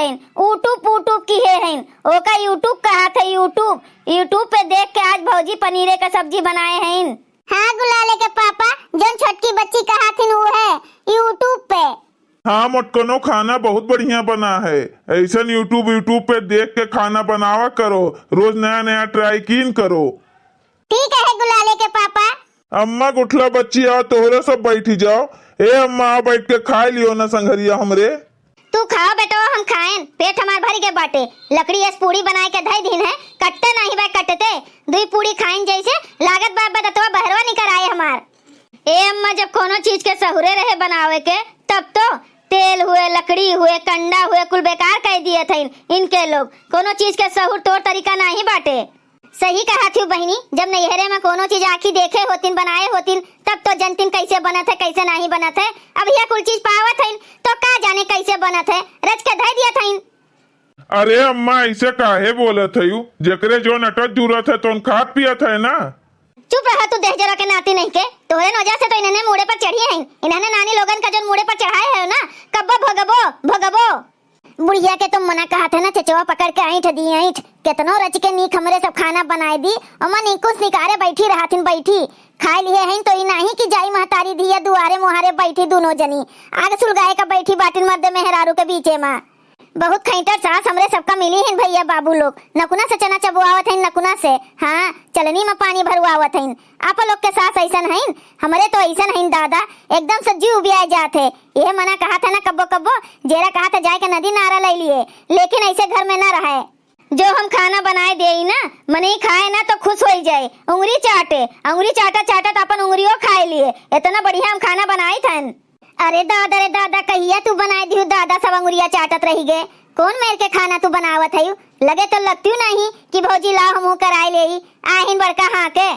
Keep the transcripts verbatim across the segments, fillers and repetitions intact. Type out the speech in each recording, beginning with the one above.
हैं, YouTube, YouTube किहे हैं, ओका YouTube कहाथे, YouTube। YouTube पे देख के आज भौजी पनीरे का सब्जी बनाए हैं। हाँ, गुलाले के पापा, जौन छोटकी बच्ची कहाथिन, ऊ है YouTube पे। हाँ मोटकनो, खाना बहुत बढ़िया बना है। ऐसन YouTube, YouTube पे देख के खाना बनावा करो, रोज नया नया try कीन करो। ठीक है गुलाले के पापा। अम्मा गुठला बच्ची, आओ तोहरे सब बैठी जाओ। ए अम्मा, आओ बैठ के खाए लियो ना संघरिया हमरे। तू खाओ बेटवा, हम खाएन, पेट हमार भर गए बाटे। लकड़ी एस पूड़ी बनाए के धई दीन है, कट्टे नाही बा कटते। दुई पूड़ी खाइन जैसे लागत बा, बदतवा बहरवा निकर आए हमार। ए अम्मा, जब कोनो चीज के सहुरे रहे बनावे के, तब तो तेल हुए, लकड़ी हुए, कंडा हुए, कुल बेकार कर दिए थे इनके लोग। कोनो चीज के सहूर तौर तरीका नाही बाटे। सही कहा थी बहिनी, जब नैहरे में कोनो चीज आँखी देखे होतिन, बनाए होतिन, तब तो जनतिन कैसे बनत है, कैसे नाही बनत है। अब यह कुल चीज पावत हइन, तो का जाने कैसे बनत है, रच के धई दिया थइन। अरे अम्मा, ऐसे काहे बोलत हयू? जेकरे जौन अटत जुरत है, तौन खात पियत है ना। चुप रहा तू, देह जरा के नाती नहीं के। तोहरे नौजा से तो इन्हने मूड़े पर चढ़ी हैं। इन्हने नानी लोगन का जौन मूड़े पर चढ़ाए है ना, कब्बो भोगबो, भोगबो। बुढ़िया के तो मना कहत है ना, चचवा पकड़ के ऐंठ दी ऐंठ। केतनो रच के नीक हमरे सब खाना बनाए दी, ओमा नीकुस निकारे बैठी रहथिन, बैठी। खाए लिए हैं तो ई नाही कि जाई महतारी धिया दुआरे मुहारे बैठी दूनो जनी। आग सुलगाए का बैठी बाटिन मर्द मेहरारू के बीचे मा। बहुत खैंटर सास हमरे सबका मिली हैं भैया बाबू लोग। नकुना से चना चबुआवत हैं, नकुना से। हाँ, चलनी में पानी भरवावत हैं। आप लोग के सास ऐसन हैं, हमरे तो ऐसन हैं दादा, एकदम से जीव उबिया जात है। यह मना कहा था ना कब्बो कब्बो, जेरा कहा था जाए के नदी नारा ले लिए, लेकिन ऐसे घर में ना रहे। जो हम खाना बनाए देई ना, मनई खाए ना तो खुश होई जाए, उंगरी चाटे, उंगरी चाटत चाटत अपन उंगरियो खाए लिए। इतना बढ़िया हम खाना बनाई थन। अरे दादा रे दादा, कहिया तू बनाए दिहु दादा, सब अंगुरिया चाटत रही गे। कौन मेर के खाना तू बनावत हयू? लगे तो लगत्यू नहीं कि भौजी लाओ हमहू कराए लेई, आहिन बड़का हाँ के।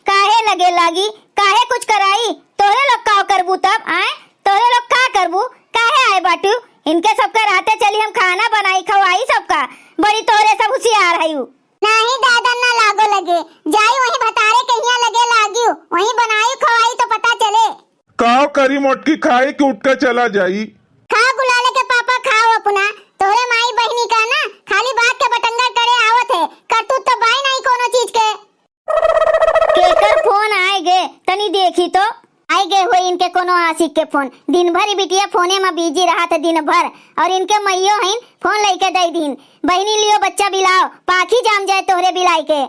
काहे लगे लागी, काहे कुछ कराई? तोहरे लोग का करबू तब, आए? तोहरे लोग का करबू? काहे आए बाटू? इनके सबके रहते चली हम खाना बनाई खवाई सबका। बड़ी तोहरे सब हुसियार हयू। नाही दादा, ना लागो लगे, जाई वहीं भतारे के हियां लगे लागियो, वहीं बनाई खवाई तो पता चले। काव करी मोटकी, खाई कि उठ के चला जाई? खा गुलाले के पापा, खाओ अपना। तोहरे माई बहिनी का ना खाली बात के बटंगर करे आवत है, करतूत तो बाई नाही कोनो चीज के। केकर फोन आए गे, तनी देखी तो। आए गे होई इनके कोनो आशिक के फोन। दिन भर ई बिटिया फोने में बिजी रहत है दिन भर, और इनके मइयो हईन फोन लइके दे दीन। बहिनी लियो बच्चा बिलाओ, पाखी जाम जाए तोहरे बिलाई के।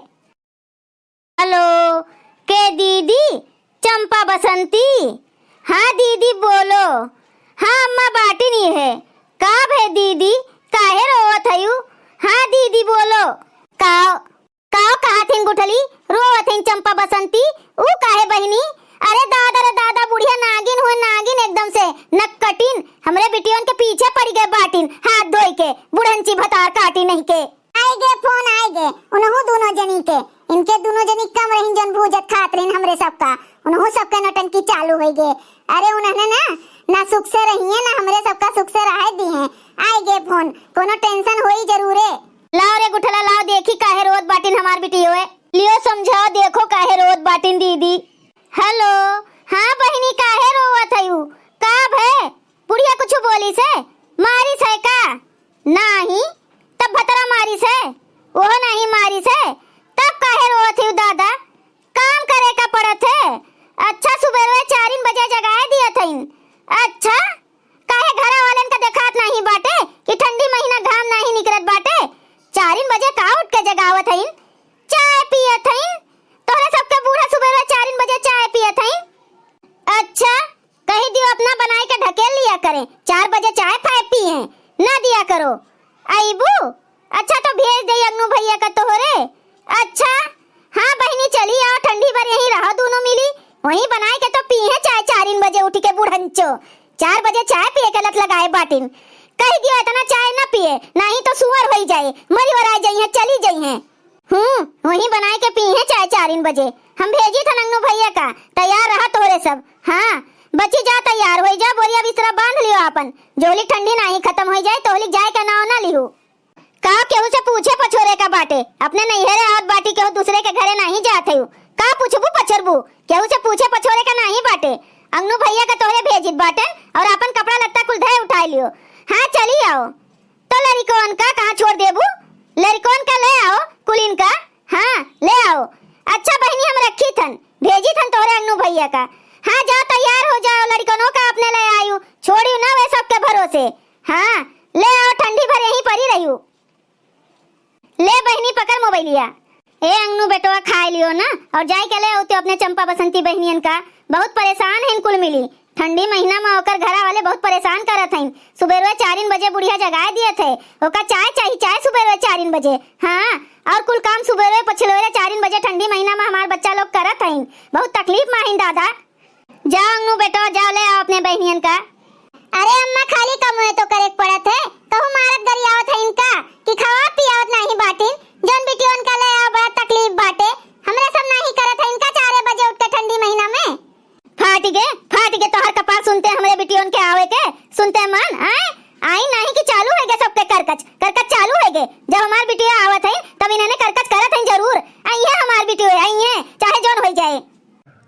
हेलो, के दीदी? चंपा बसंती? हाँ दीदी बोलो। हाँ अम्मा बाटिन ही है। का भे दीदी, काहे रोवत हयू? हाँ दीदी बोलो। का, का कहत हिन गुठली? रोवत हिन चंपा बसंती? ऊ काहे बहिनी? अरे दादा रे दादा, बुढ़िया नागिन हुए नागिन एकदम से, नक कटिन, हमरे बिटियन के पीछे पड़ी गए बाटिन, हाथ धोई के, बुढ़ंची भतार काटी नहीं के। आए गे फोन, आए गे, उनहू दूनो जनी के, इनके दूनो जनी कम रहिन जौन भूजत खात रहिन हमरे सबका, उनहू सबके नौटंकी चालू होई गे। अरे उन्हने ना, ना सुख से रहिए ना हमरे सबका सुख से रहे दी हैं। आए गे फोन, कोनो टेंशन होई जरूरे। लाओ रे गुठला लाओ, देखी काहे रोत बाटिन हमार बिटियोए। लियो समझाओ, देखो काहे रोत बाटिन दीदी। हेलो, हाँ बहिनी, काहे रोवत हयू? का भय? बुढ़िया कुछ बोली से? मारी से का? नाही, तब भतरा मारी से, ओहो नाही मारी से, तब काहे रोवत हयू दादा? काम करे का पड़त है। अच्छा सुबेरवे चारिन बजे जगाए दिया थईन। अच्छा, काहे घरा वालन का देखात नाही बाटे कि ठंडी महीना घाम नाही निकरत बाटे? चारिन बजे का उठ के जगावत हईन? चाय पियत हईन। तोहरे सबके बूढ़ा सुबेरवे चारिन बजे चाय पियत हईन। अच्छा, कही दियो अपना बनाई के ढकेल लिया करें, चार बजे चाय फाय पिए, ना दिया करो। अइबू? अच्छा तो भेज दे अंगनू भैया का तोहरे। अच्छा, हाँ बहिनी चली आओ, ठंडी भर यहीं रहो दूनो मिली, वहीं बनाई के तो पिए चाय चारिन बजे उठ के बुढ़ंचो, चार बजे चाय पिए के लत लगाए बाटिन। कही दियो इतना चाय ना पिए, नाही तो सुअर होई जाए, मरी वराए जइहें, चली जइहें। हम्म, वहीं बनाए के पीहे चाय चारिन बजे। हम भेजी था नंगनू भैया का, तैयार रहा तोहरे सब। हाँ, बची जा, तैयार होई जा, बोरिया बिस्तरा बांध लियो आपन। जोहली ठंडी नाही खतम होई जाए, तोहली जाए के नाव ना लिहू। का केहू से पूछे पछोरे का बाटे? अपने नैहरे आवत बाटी, केहू दूसरे के घरे नाही जात हयू। का पूछबू पछोरबू? केहू से पूछे पछोरे का नाही बाटे। अंगनू भैया का तोहरे भेजित बाटन और आपन कपड़ा लत्ता कुल धए उठाए लियो। हाँ, चली आओ। तो ले उनका कहाँ छोड़ देबू? लड़िकन का ले आओ, कुलिन का। हाँ, ले आओ। अच्छा बहिनी, हम रखी थन, भेजी थन तोहरे अंगनू भैया का। हाँ, जाओ तैयार हो जाओ, लड़िकनों का अपने ले आयु, छोड़ियो ना वे सबके भरोसे। हाँ, ले आओ, ठंडी भर यहीं परी रहियो। ले बहिनी, पकड़ मोबाइलिया। ए अंगनू बेटवा, खाए लियो ना, और जाए के ले आओ तो अपने चंपा बसंती बहिनियन का। बहुत परेशान हैं कुल मिली। ठंडी महीना में ओकर घरा वाले बहुत परेशान करत हईन। सुबेरवे चारिन बजे बुढ़िया जगाए दिए थे, ओका चाय चाही, चाय सुबेरवे चारिन बजे। हाँ, और कुल काम सुबेरवे पछलोरे चारिन बजे ठंडी महीना में हमार बच्चा लोग करत हईन। बहुत तकलीफ में हईन दादा। जाओ अंगनू बेटवा, जाओ ले आओ अपने बहिनियन का। अरे अम्मा, खाली कमुए तो करे के पड़त है, कहूँ मारत गरियावत है इनका कि खवावत पियावत नाही बाटिन। जौन बिटियोन का ले आओ, बड़ा तकलीफ बाटे, हमरे सब नाही करत है इनका चारे बजे उठ के ठंडी महीना में। फाट गे, फाट गे तोहर कपार सुनते हमरे बिटियोन के आवे के, सुनते मन आए आई नाही कि चालू होइगे सबके करकच, करकच चालू होइगे। जब हमार बिटिया आवत है तब इन्हने करकच करत है जरूर। आई है हमार बिटियो, आई है, चाहे जौन होई जाए।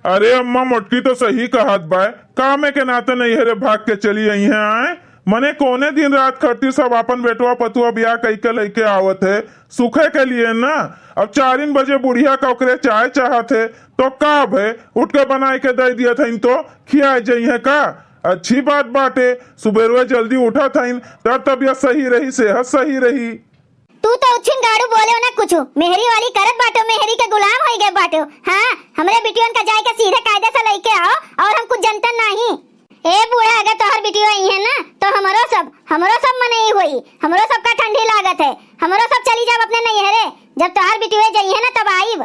अरे अम्मा, मोटकी तो सही कहत बाय, कामे के नाते नैहरे भाग के चली आई हैं आए। मने कौने दिन रात खरती सब आपन बेटवा पतुआ बियाह कई के लइके आवत है, सुखे के लिए ना। अब चारिन बजे बुढ़िया का ओकरे चाय चाहत है, तो का भय, उठ के बनाए के दे दियत हईन तो खियाए जइहें का? अच्छी बात बाटे, सुबेरवे जल्दी उठत हईन, तब तबियत सही रही, सेहत सही रही। तू तो उछिन गाड़ू बोले ना कुछ, मेहरी वाली करत बाटो, मेहरी के गुलाम होई गए बाटो। हाँ, हमरे बिटियन का जाए के सीधे कायदे से लइके आओ, और हम कुछ जनतन नाही। ए बूढ़ा, अगर तोहर बिटियो आई है ना, तो हमरो सब, हमरो सब मनई होई, हमरो सब का ठंडी लागत है, हमरो सब चली जाब अपने नैहरे। जब तोहर बिटियो जई है ना, तब आईब।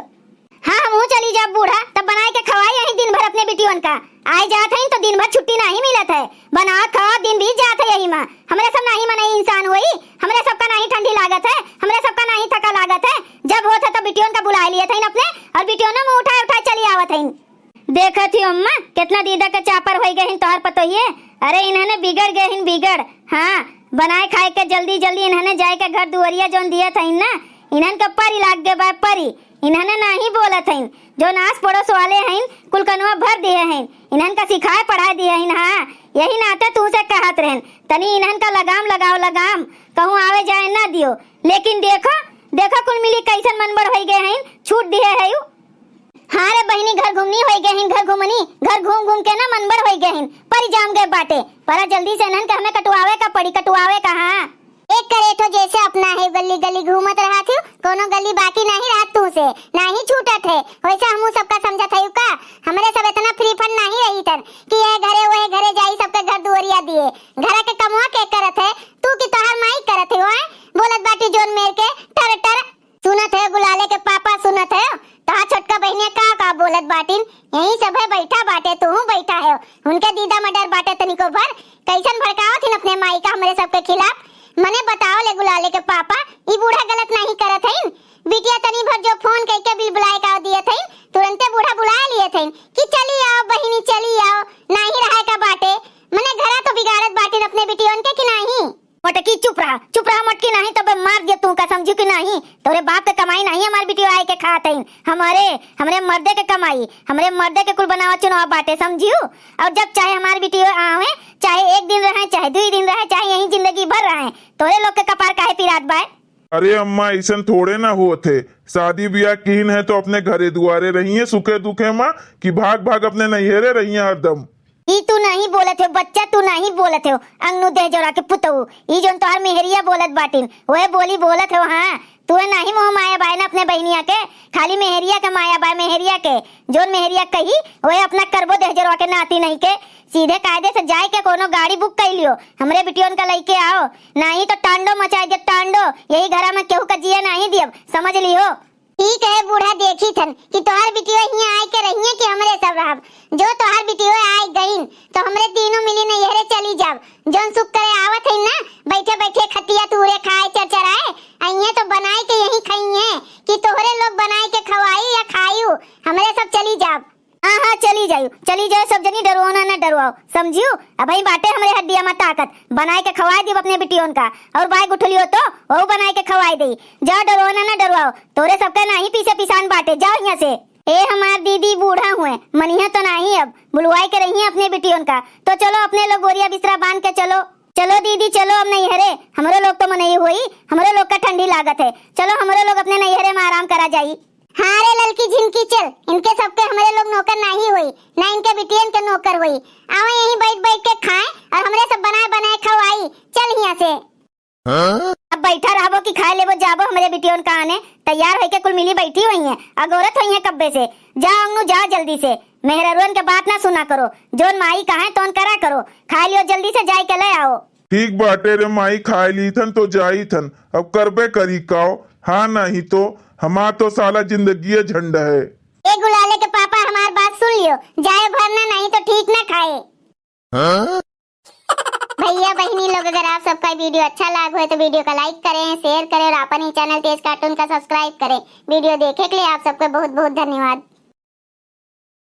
हाँ, हमहू चली जाब बूढ़ा, तब बनाए के खवाई यही दिन भर अपने बिटियन का। आए जात हईन तो दिन भर छुट्टी नाही मिलत है, बनावत खवावत दिन बीत जात है यही मा। हमरे सब नाही मनई इंसान होई, हमरे सब का नाही ठंडी लागत है, हमरे सब का नाही थका लागत है। जब होत है तो बिटियन का बुलाए लिए थईन अपने, और बिटियनो में उठाए उठाए चली आवत हईन। देखत ही अम्मा, कितना दीदा के चापर होई गए हिन तोहर पतोहिए। अरे इन्हने बिगड़ गए हिन बिगड़। हाँ, बनाए खाए के जल्दी जल्दी इन्हने जाए के घर दुआरिया जौन दिए थईन ना, इन्हन के परी लाग गए बा परी। इन्हने नाही बोलत हईन, जौन आस पड़ोस वाले हईन, कुल कनुआ भर दिए हईन, इन्हन का सिखाए पढ़ाए दिए हईन। हाँ, यही नाते तू से कहत रहन, तनी इन्हन का लगाम लगाओ, लगाम, कहूँ आवे जाए ना दियो। लेकिन देखो, देखो कुल मिली कैसन मनबड़ होई गए हईन, छूट दिए है। हाँ रे बहिनी, घर घूमनी होई गए हईन, घर घूमनी, घर घूम घूम के ना मनबड़ होई गए हईन, परी जाम गए बाटे। परा जल्दी से इन्हन के हमें कटवावे का पड़ी, कटवावे का। हाँ। एक करे ठो जैसे अपना है, गली गली घूमत रहत हो, कोनो गली बाकी नाही रहत तू से, नाही छूटत है। वैसे हमहू सबका समझत है का, हमरे सब इतना free fund नाही रही थन कि ये घरे वह घरे जाई, सबके घर दुआरिया दिए। घर के कमवा के करत है, तू कि तोहर माई करत है? आए, बोलत बाटी जोन मेर के, टर टर। सुनत है गुलाले के पापा, सुनत है तोहार छोटका बहिनिया का का बोलत बाटिन। यही सब है बैठा बाटे, तू बैठा है, उनके दीदा में डर बाटे तनिको भर। कैसन भड़कावत हिन अपने माई का हमरे सबके खिलाफ? मने बताओ ले गुलाले के पापा, ई बूढ़ा गलत नाही करत हईन? बिटिया तनी भर जो फोन कइके बिलबुलाए का दिए थईन, तुरंते बूढ़ा बुलाए लिए थईन कि चली आओ बहिनी, चली आओ, नाही रहाए का बाटे। मने घरा तो बिगाड़त बाटिन अपने बिटियोन के कि नाही? मटकी चुप रहा, चुप रहा मटकी, नाही तब मार दिया तू का, समझियो कि नाही? तोरे बाप के कमाई नाही हमार बिटियो आए के खात हईन, हमारे, हमरे मर्दे के कमाई, हमरे मर्दे के कुल बनावा चुनावा बाटे, समझियो? और जब चाहे हमार बिटियो आवे, चाहे एक दिन रहे, चाहे दुई दिन रहे, चाहे यहीं जिंदगी भर रहे, तोरे लोग के कपार काहे पिरात बाय? अरे अम्मा, ऐसन थोड़े ना होत है। शादी ब्याह कीन है तो अपने घरे दुआरे रहिए सुखे दुखे मा, कि भाग भाग अपने नैहरे रहिए हरदम। ई तू नाही बोलत हो बच्चा, तू नाही बोलत हो। अंगनू देह जोरा के पुतऊ, ई जोन तोहार मेहरिया बोलत बाटिन, वह बोली बोलत हो। हाँ, तू नाही मोह माया बाय ना अपने बहिनिया के, खाली मेहरिया के माया बाय, मेहरिया के। जोन मेहरिया कही, वह अपना करबो देह जोरवा के नाती नहीं के। सीधे कायदे से जाए के कोनो गाड़ी बुक कर लियो, हमरे बिटियोन का लइके आओ, नाही तो टांडो मचाए दे टांडो। यही घरा में केहू का जिए नाही दियब, समझ लिहो। ठीक है बूढ़ा, देखी थन कि तोहार बिटियो हियां आए के रहिए कि हमरे सब रहब। जो तोहार बिटियो आए गईन तो हमरे तीनों मिली नैहरे चली जाब। जौन सुख करे आवत है ना, बैठे बैठे खटिया तूरे खाए चरचराए, अइहें तो बनाए के यहीं खइहें कि तोहरे लोग बनाए के खवाई या खायू, हमरे सब चली जाब। हाँ, हाँ, चली जायू, चली जायू, सब जनी डरवाओ ना, ना डरवाओ, समझियो? अबहीं बाटे हमरे हड्डिया में ताकत, बनाए के खवाए दीब अपने बिटियोन का, और बाय गुठलियो तो, वहू बनाए के खवाए देई। जाओ, डरवाओ ना, ना डरवाओ, तोरे सबके नाही पीसे पिसान बाटे, जाओ हियां से। ए हमार दीदी बूढ़ा हुए, मनिहा तो नाही अब, बुलवाए के रहिए अपने बिटियोन का, तो चलो अपने लोग बोरिया बिस्तरा बांध के चलो। चलो दीदी, चलो अब नैहरे, हमरो लोग तो मनई होई, हमरो लोग का ठंडी लागत है। चलो हमरो लोग अपने नैहरे में आराम करा जाई। हाँ रे ललकी झिनकी, चल, इनके सबके हमरे लोग नौकर नाही होई, ना इनके बिटियन के नौकर होई। आवा यहीं बैठ बैठ के खाए और हमरे सब बनाए बनाए खवाई। चल हियां से। हाँ? अब बैठा रहबो कि खाए लेबो जाबो हमरे बिटियन का आने? तैयार होइके कुल मिली बैठी होइहैं, अगोरत होइहैं कब्बे से। जा अंगनू जा जल्दी से, मेहररुअन के बात ना सुना करो, जौन माई कहे तौन करा करो। खाए लियो जल्दी से, जाइके ले आओ। ठीक बाटे रे माई, खाए लीथन तो जाइथन, अब करबे करी काओ, हाँ नहीं तो हमार तो साला जिंदगिये झंड है। ए गुलाले के पापा, हमार बात सुन लियो, जाए भरना नहीं तो ठीक ना खाए। हाँ? भैया बहिनी लोग, अगर आप सबका वीडियो अच्छा लाग होए तो वीडियो का like करें, share करें और आपन ही चैनल तेज कार्टून का subscribe करें। वीडियो देखे के लिए आप सबको बहुत बहुत धन्यवाद।